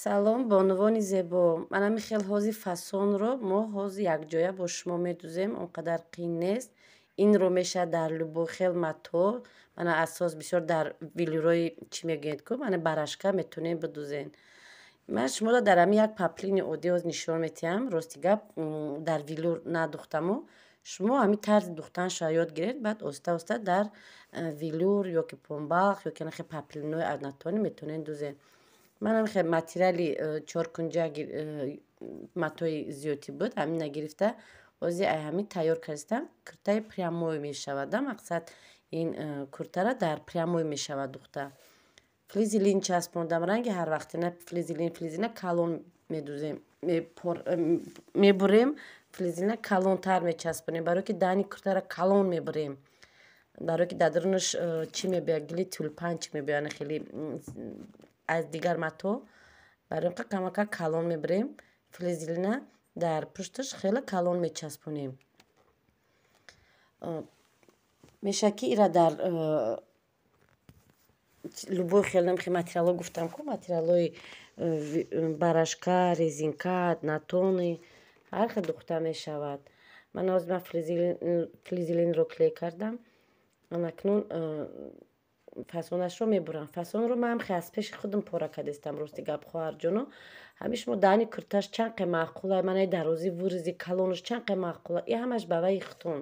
Салом, бонувони зебо. Ман ҳамин хел ҳози фасонро мо ҳозир якҷоя бо шумо медузем, он қадар қиин нест. Инро мешавад дар любой хел мато, мана асос бисёр дар велюрои чӣ мегӯед ку, мана барашка метавонем бидузен. Ман шуморо дар ҳамин як паплини оддӣ ҳоз нишон медиҳам. Рости гап, дар велюр надухтаму. Шумо ҳамин тарзи духтанашро ёд гиред, баъд оста оста дар велюр ёки помбалх ёки ана хел паплинои однотонный метавонед дузен. Ман ҳамин хел материали чоркунҷа матои зиёдтӣ буд, ҳамина гирифта, ҳозир ай ҳамин тайёр кардистам. Куртаи прямой мешавад, мақсад ин куртара дар прямой мешавад духта. Флизелин часпондам, ранги ҳарвақтина флизелин, флизелина калон медузем, мебурем, флизелина калонтар мечаспонем, барое ки даҳни куртара калон мебурем. Барое ки дар дарунаш чӣ мебояд, гили тюльпанчик мебояд, ана хеле аз дигар мато, барои ин камакак калон мебурем. Флизелина дар пушташ хеле калон мечаспонем. Мешавад ки ира дар любой хел намхи материалҳо гуфтам ку, материалҳои барашка, резинка, однотонный, ҳар хел духта мешавад. Ман ҳозир ман флизелинро клей кардам. Анакнун фасонашро мебурам. Фасонро ман ҳам аз пеши худам пора кардистам, рости гап, хоҳарҷоно. Ҳамин шумо даҳни курташ чанд қе маъқула, манаи дарози вырези калонаш чанд қе маъқула, и ҳамаш ба вайи худтон,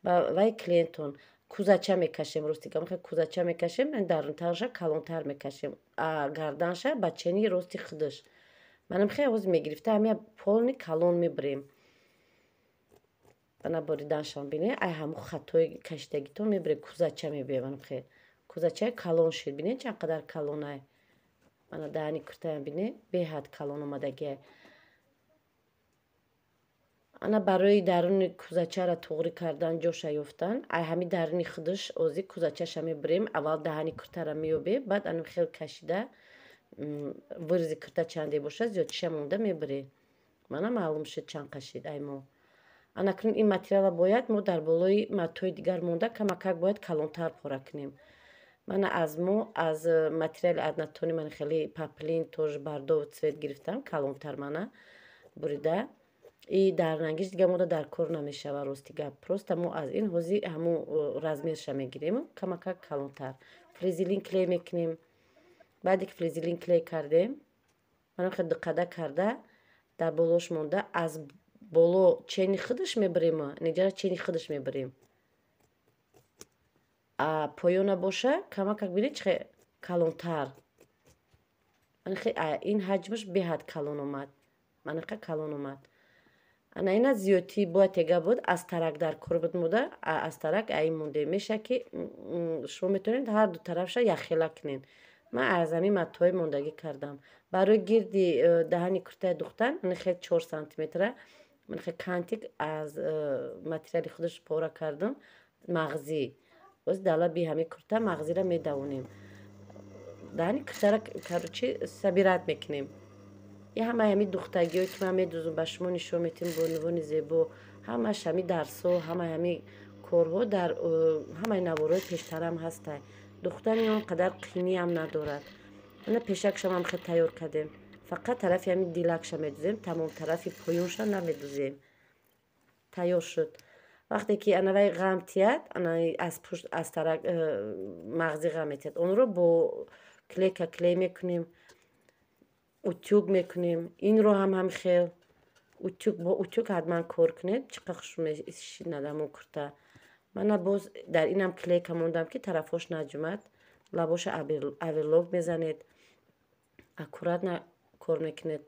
ба вайи клиентон. Кузача мекашем, рости гап, кузача мекашем, дарунтарша калонтар мекашем, гарданша ба чени рости худаш. Манам хеле ҳозир мегирифта, ҳамин полный калон мебурем. Бана бориданшам бинед, ай ҳамун хатои кашидагитон мебурем, кузача мебиёем, манам хел. Кузачаи калон шуд, бинед чанд қадар калонай. Мана даҳани куртаям бинед, беҳад калон омадагиай. Ана барои даруни кузачаро туғрӣ кардан, ҷоша ёфтан, ай ҳамин даруни худаш озӣ кузачаша мебурем, аввал даҳани куртаро меёбем, баъд ана хел кашида вырези курта чанде бошад, зиёдчиша монда мебурем. Мана маълум шуд чанд қашид ай мо. Анакнун ин материалро бояд мо дар болои матои дигар монда камакак бояд калонтар пора кунем. Мана аз мо аз материали однотонный мана хеле поплин тоже бордовый цвет гирифтам, калонтар мана бурида. И дар рангиш дига мода дар кор намешавад, рости гап. Просто мо аз ин ҳозир ҳамун размерша мегирем, камакак калонтар. Флизелин клей мекунем. Баъде ки флизелин клей кардем, мана хел дуқада карда дар болош монда аз боло чени худаш мебурем, неҷара чени худаш мебурем. А поёна боша камакак бинед чӣ хел калонтар. Ин ҳаҷмаш беҳад калон омад. Манақа калон омад. Ана ина зиёдтӣ бояд тега буд, аз тарак дар кор буд мода, аз тарак ай монде. Мешавад ки шумо метавонед ҳар ду тарафша якхела кунед. Ман аз ҳамин матои мондагӣ кардам. Барои гирди даҳани куртаи духтан мана хел 4 сантиметра, мана хел кантик аз материали худаш пора кардам, мағзӣ. Боз дар лаби ҳамин курта мағзиро медавонем. Даҳани куртаро короче собирать мекунем. И ҳамаи ҳамин духтагиҳое ки ман медузам, ба шумо нишон медиҳам, бонувони зебо, ҳамааш ҳамин дарсҳо, ҳамаи ҳамин корҳо дар ҳамаи наворҳои пештарам ҳастай. Духтани он қадар қиниам надорад. Мана пешакшам ҳам хел тайёр кардем. Фақат тарафи ҳамин дилакша медузем, тамом тарафи поёнша намедузем. Тайёр шуд. Вақте ки анавай ғам тиҳад, ана аз пушт аз тарак мағзи ғам метиҳад, онро бо клейка клей мекунем, утюг мекунем. Инро ҳам ҳам хел утюг, бо утюг ҳатман кор кунед, чӣ қадр хуш мешинад ҳамон курта. Мана боз дар инам клейка мондам, ки тарафҳош наҷумад. Лабоша оверлок мезанед, аккуратно кор мекунед.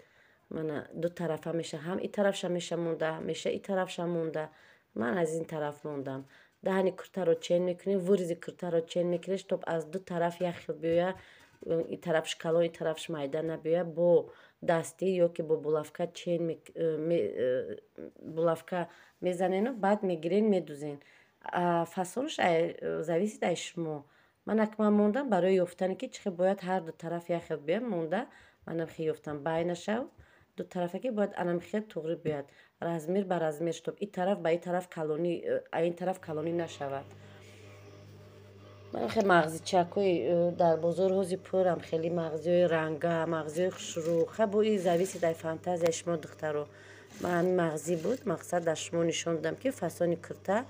Мана ду тарафа меша, ҳам и тарафша меша монда, меша и тарафша монда. Ман аз ин тараф мондам. Даҳани куртаро чен мекунем, вырези куртаро чен мекунем, чтоб аз ду тараф як хел биёяд, и тарафш калон, и тарафш майда набиёяд. Бо дастӣ ёки бо булавка чен, булавка мезанену баъд мегирен, медузен. Фасонаш зависит аз шумо. Ман ак ман мондам барои ёфтане ки чӣ хел бояд ҳар ду тараф як хел биёяд, монда манам хел ёфтам. Байнашав ду тарафа ки бояд анам хел туғрӣ биёяд. Размер ба размер, чтоб и тараф ба и тараф калонӣ, ин тараф калонӣ нашавад. Ман хеле мағзичакҳои дар бозор ҳози пурам, хеле мағзиҳои ранга, мағзиҳои хушрӯ. Ха, бо и зависит ай фантазияи шумо, духтаро. Ман ҳамин мағзӣ буд, мақсад дар шумо нишон додам, ки фасони курта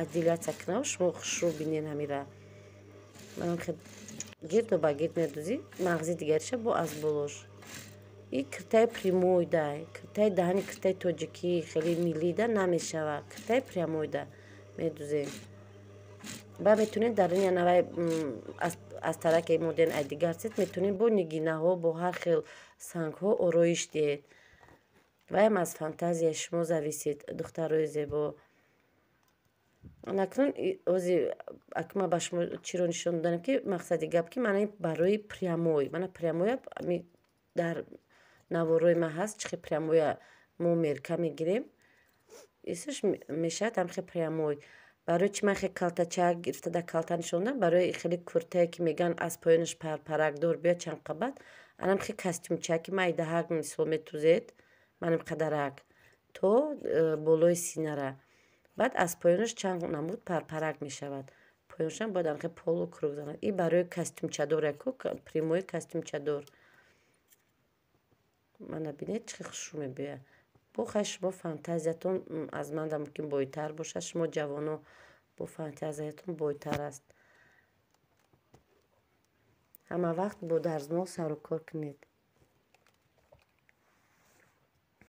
отделяться кунам, шумо хушрӯ бинен. Ҳамира манам хел гирду ба гирд медӯзӣ, мағзи дигариша бо аз болош. И киртаи прямой да, киртаи даҳани, киртаи тоҷикӣ хеле миллӣ да намешавад. Киртаи прямой да медӯзем. Ба метавонед дар ин янавай аз тараке моден, ай дигар цвет метавонед бо нигинаҳо, бо ҳар хел сангҳо ороиш диҳед. Ваям аз фантазияи шумо зависит, духтарои зебо. Акнун ози ака ман ба шумо чиро нишон додам, ки мақсади гап, ки мана барои прямой, мана прямой я дар наворои ман ҳаст, чӣ хел прямой я мо мерка мегирем, исш мешавад ҳамхел прямой. Барои чӣ ман хел калтачак гирифта дар калта нишон додам? Барои хеле куртае, ки мегӯянд, аз поёнаш парпаракдор биёд, чанд қабат, анам хел костюмчаки майдаҳак мисол метӯзед, манам қадарак то болои синара, баъд аз поёнаш чанд намуд парпарак мешавад. Поёнашам бояд анхел полукруг занад. И барои костюмчадор яку прямой костюмчадор. Мана бинед, чӣ хел хушрӯ мебиёяд. Бо хай, шумо фантазиятон аз манда мумкин бойтар бошад. Шумо ҷавоно бо фантазиятон бойтар аст. Ҳама вақт бо дарзмол сару кор кунед.